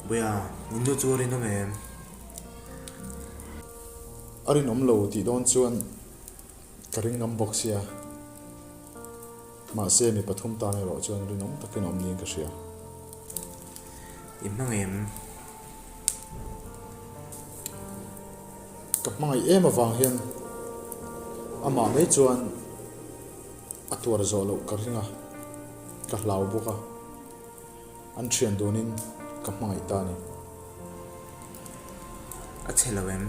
Buia, in nu chu a rinawm em? A rinawm lo tih dawn chuan ka ring ngam bawk sia. Mahse mi pathum tan erawh chuan rinawm takin a awm niin ka hria. I hmang em? Ka hmangaih em avang hian amah mai chuan a tuar zawh loh ka ring a, ka hlau bawk a, an thian dunin ka hmangaih ta a ni. A chhe lo em?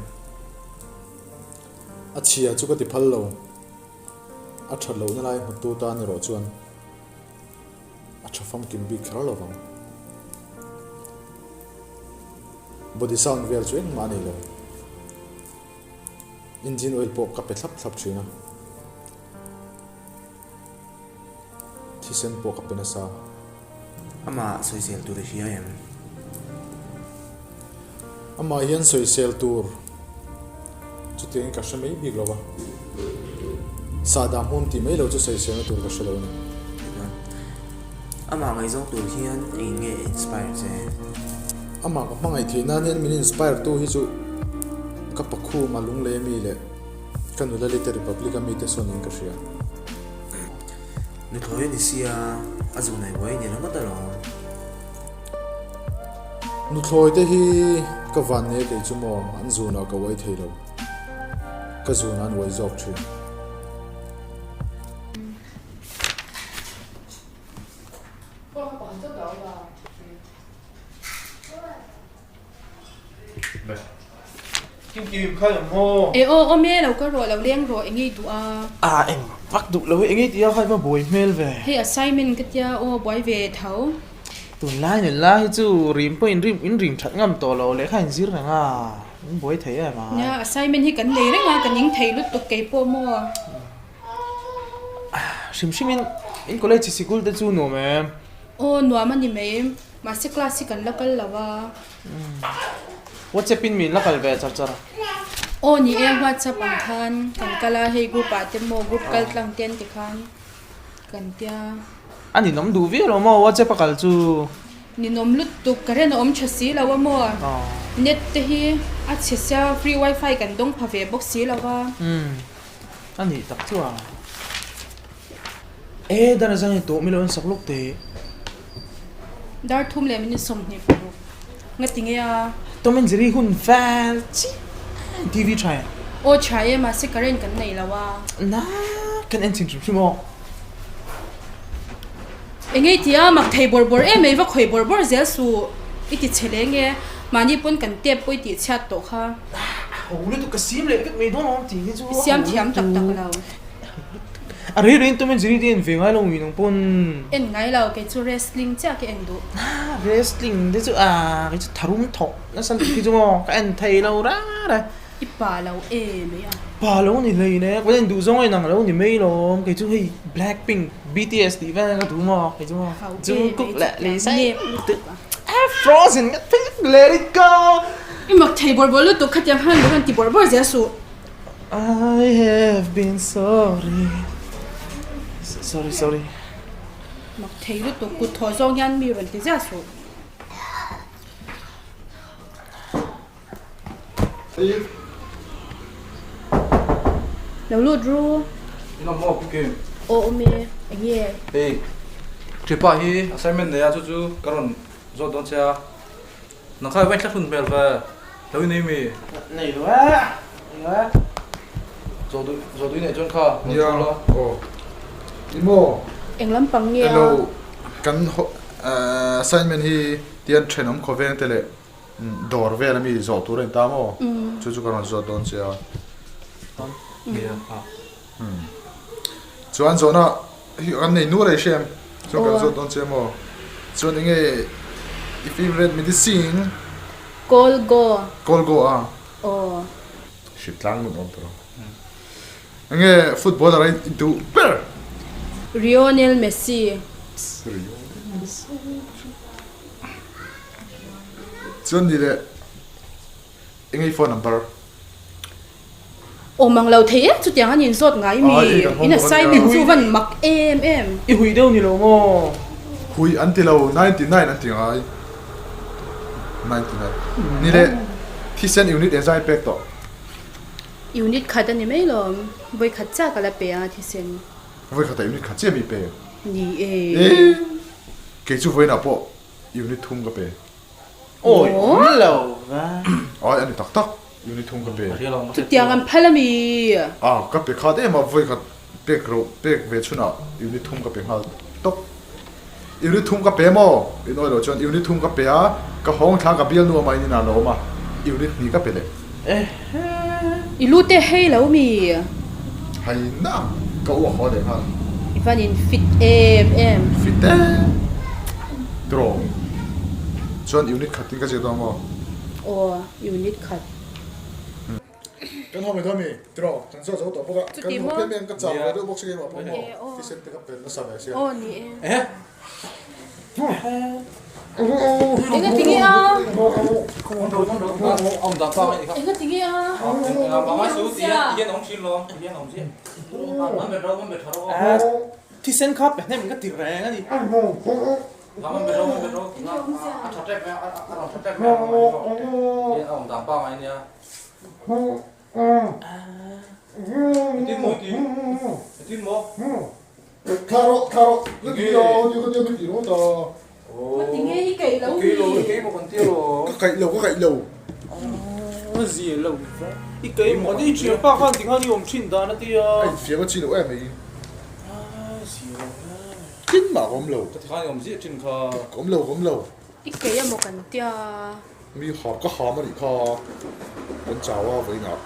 A chhia chu ka ti phal lo. A that lohna lai hmutu tan erawh chuan a tha famkim bik kher lo vang. Body sound vel chu engmah a nei lo. Engine oil pawh ka pe thlap thlap thin a. Thisen pawh ka pe nasa. Amah sawisel tur i hria em? Amah hian sawisel tur chutiangin ka hre mai bik lo va, sahdah hmun tih mai lo chu sawiselna tur ka hre lo a ni. Amah ngaihzawng tur hian eng nge inspire che? Amah ka hmangaih theih nan hian min inspire tu hi chu ka pakhum a lunglei ami leh ka nula lite Republic ami te sawn in ka hria. Nuthlawi a ni sia, a zun ai uai ni lo ngawt alawm. Nuthlawi te hi ka van nei kei chu maw, an zunah ka uai thei lo. Ka zunah an uai zawk thin. Kim Kim kha em maw? E aw awm e lo ka rawh lo leng rawh eng ei duh a. A eng vak duh lo eng ei tia kha i va buai hmel ve. Hei assignment ka tia aw buai ve tho. Tunlai nula hi chu rim pawh in rim in rim that ngam tawh lo lehkha in zir reng a in buai thei em a. Nia assignment hi kan nei reng a ka ning thei lutuk kei pawh maw. Hrim hrim in in college sikul te chu nuam em? Aw nuam a ni mai mahse class hi kan la kal lo a. WhatsApp in min la kal ve char char. Aw ni e WhatsApp ang khan kan kal a hei group ah te maw group kal tlang te an ti khan kan tia. A ninawm duh viau lo maw WhatsApp a kal chu. Ninawm lutuk current a awm tha si lo a maw net te hi a chhe sia free wifi kan dawng pha ve bawk si lo a. Umm a nih tak chu a. E dar azang in tawh milo an sak lawk teh. Dar thum leh minute 26 nga ti nge a. Tom and Jerry hun vel chiah TV tha em? Aw tha e mahse current kan nei lo a. Na kan en chhin hrim hrim aw. Engei tia mak thei bawrh bawrh em mai va khawi bawrh bawrh zel suh i ti chhe leng e mahni pawn kan tep pawh i tih chhiat tawh kha. Ho lutuk ka sim leh vek mai dawn awm tih hi chu I siam thiam tak tak lo. A rei rei in Tom and Jerry te en ve ngai lo ngei nang pawn. En ngai lo kei chu wrestling chiah ka en duh. Wrestling te chu ah kei chu tharum thawk nasa lutuk hi chu maw ka en thei lo ra ra. I pa lo e mai a. Pa lo ni hlei ne ka en duh zawng a inang lo ni mai lawm kei chu hei Blackpink BTS tih vel ka duh maw kei chu maw Jungkook leh Lisa Frozen ka let it go. I mak thei bawrh bawrh lutuk khatiang khan lo han ti bawrh bawrh zel suh. I have been sorry Sorry sorry Mak thei lutuk kut thawh zawng hian mi rawn ti ziah suh. Lo lut ru. In awm maw Pu Kim? Aw awm e, eng nge? Hei Thipa hi assignment nei a chu chu ka rawn zawt dawn che a. Nang kha i va inthlahrun hmel ve, lo i nei mi? Nei lo e, nei lo e. Zawh duh, zawh duh i neih chuan kha, rawn Nia, chhuk la. aw. Ni maw? Eng lampang nge a? Hello, kan assignment hi tian thenawm khawveng te leh dawr vel ami zawh tur a ni ta maw? Chu chu ka rawn zawt dawn che a. Nia, a. Chuan zawhna hi kan nei nual a i hria em? Chuan kan zawt dawn che maw? Chuan enge i favourite medicine? Colgo. Colgo a? Aw. Hrit tlang nun awm tawh. Enge footballer a i duh ber? Lionel Messi. Lionel Messi. Chuan ni leh Eng i phone number? Awm ang lo thei e, chutiang an inzawt ngai mi? In assignment chu van mak em em. I hui deuh ni lo maw? Hui an ti lo, 99 an ti ngai. 99. Ni leh thisen unit engzai pek tawh? Unit khat a ni mai lawm. Vawi khat chiah ka la pe a thisen. Vawi khatah unit khat chiah mi pe? Ni e. E! Kei chu vawiinah pawh unit thum ka pe. Awi awm lo va. Ai a ni tak tak unit thum ka pe. Chutiang an phal a mi? A ka pe khat em a vawi khat pek ro pek ve chhunah unit thum ka pe nghal tawp. Unit thum ka pe maw? In awih loh chuan unit thum ka pe a, ka hawng thla ka bialnu a main inah lo awm a, unit hnih ka pe leh. I lu te hei lo mi? Hei na ka uak haw leh nghal. I van in fit em em. Fit e. Draw. Chuan unit khat in ka ziak dawn maw? Aw, unit khat. Kan haw mai dawn mi? Tiraw, kan zawh zo tawh bawk a, kan haw pian em ka chau ve deuh bawk si keimah pawh maw thisen te ka pel nasa ve sia. Aw ni e. Enga tinge a? Enga tinge a? Thisen kha pe hnem ka ti reng a ni. I keih maw i thianpa khan tikhan i awm thin dan a tia. I keih emaw kan tia. Mi ham ka ham a nih kha kan chau a vawiinah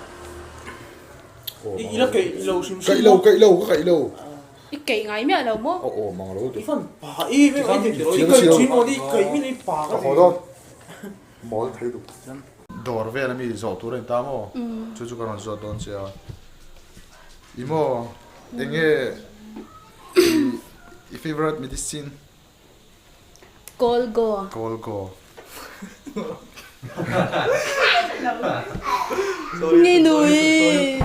aw I la keih lo hrim hrim kaih lo kaih lo ka kaih lo I keih ngai miah lo maw aw aw mang lo I fan pa i i kaih thin maw i kaih min i pa ka haw dawn mawl thei duh dawr vel ami zawh tur a in ta maw chu chu ka rawn zawt dawn che a i maw enge i favourite medicine Kolgo. Kolgo. Nge nui.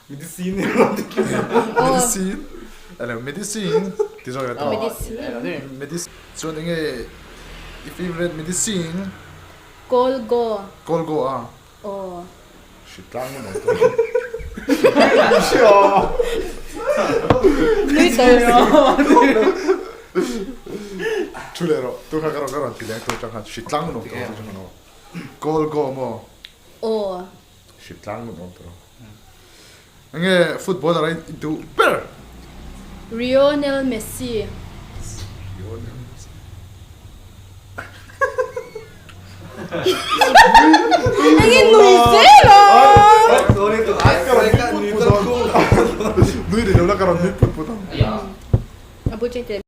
Medicine. Medicine. Hello, medicine. Ti zawk ila. Medicine. Medicine. Chuan enge i favorite medicine? Kolgo. Kolgo a. Aw. Hritlang mun awm tawh. Nui tawh si. Thu leh rawh, tu kha ka rawn ka rawn ti leng tur chang khan hritlang mun awm tawh tih chang khan aw. Call go maw? Aw. Hritlang mun awm tawh. Enge footballer a i duh ber? Lionel Messi. Lionel Messi. Enge nui zel a? Nui rih lo la ka rawn nui put put ang. A bu cheng te.